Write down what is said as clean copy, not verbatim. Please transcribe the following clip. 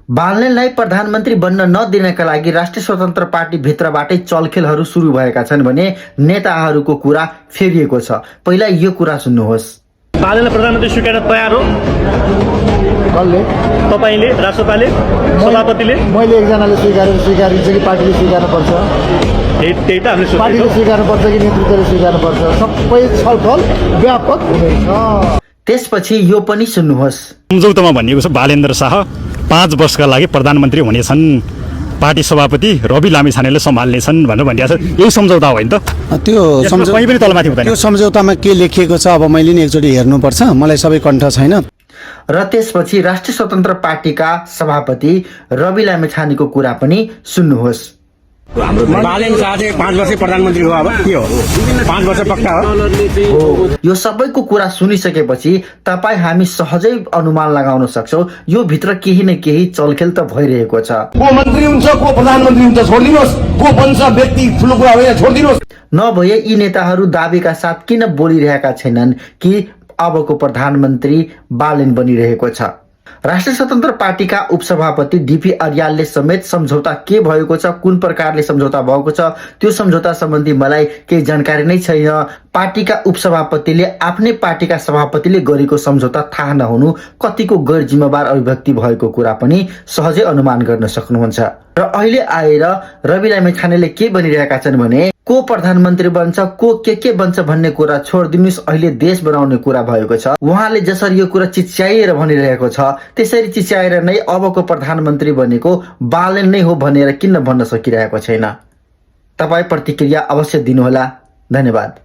बालनेललाई प्रधानमन्त्री बन्न नदिनका लागि राष्ट्रिय स्वतन्त्र पार्टी भित्रबाटै चलखेलहरू सुरु भएका छन् भने नेताहरूको कुरा फेरिएको छ। पहिला यो कुरा सुन्नुहोस्। बालनेललाई प्रधानमन्त्री स्वीकार्न तयार हो? कसले? तपाईले, राष्ट्रपाले, सभापतिले? मैले एकजनाले स्वीकारिन्छ कि पार्टीले स्वीकार्नु पर्छ? त्यही त हामीले पार्टीले सोचेको। स्वीकार्नु पर्छ कि नेतृत्वले स्वीकार्नु पर्छ? सबै छलफल व्यापक हुनेछ। त्यसपछि यो पनि सुन्नुहोस्। सम्झौतामा भनिएको छ बालेन्द्र शाह 5 वर्षका लागि प्रधानमन्त्री हुनेछन्, पार्टी सभापति रवि लामिछानेले सम्हाल्नेछन् भनेर भनिएको छ। यही सम्झौता हो हैन त? त्यो कहीँ पनि तलमाथि हुँदैन। त्यो सम्झौतामा के लेखिएको छ अब मैले नि एकचोटि हेर्नुपर्छ, मलाई सबै कण्ठ छैन। र त्यसपछि राष्ट्रिय स्वतन्त्र पार्टीका सभापति रवि लामिछानेको कुरा पनि सुन्नुहोस्। बालेन शाह चाहिँ 5 वर्ष प्रधानमन्त्री हो, अब के हो 5 वर्ष पक्का हो? यो सबैको कुरा सुनिसकेपछि तपाईँ हामी सहजै अनुमान लगाउन सक्छौँ यो भित्र केही न केही चलखेल त भइरहेको छ। को मन्त्री हुन्छ, को प्रधानमन्त्री हुन्छ छोडिदिनुहोस्, को बन्छ व्यक्ति ठुलो कुरा होइन, छोडिदिनुहोस्। नभए यी नेताहरू दाबीका साथ किन बोलिरहेका छैनन् कि अबको प्रधानमन्त्री बालेन बनिरहेको छ? राष्ट्रिय स्वतन्त्र पार्टीका उपसभापति डीपी अर्यालले समेत सम्झौता के भएको छ, कुन प्रकारले सम्झौता भएको छ त्यो सम्झौता सम्बन्धी मलाई केही जानकारी नै छैन। पार्टीका उपसभापतिले आफ्नै पार्टीका सभापतिले गरेको सम्झौता थाहा नहुनु कतिको गैर जिम्मेवार अभिव्यक्ति भएको कुरा पनि सहजै अनुमान गर्न सक्नुहुन्छ। र अहिले आएर रवि लामिछानेले के भनिरहेका छन् भने को प्रधानमन्त्री बन्छ, को के बन्छ भन्ने कुरा छोडिदिनुहोस्, अहिले देश बनाउने कुरा भएको छ। उहाँले जसरी यो कुरा चिच्याएर भनिरहेको छ त्यसरी चिच्याएर नै अबको प्रधानमन्त्री बनेको बालेन नै हो भनेर किन भन्न सकिरहेको छैन? तपाईँ प्रतिक्रिया अवश्य दिनुहोला। धन्यवाद।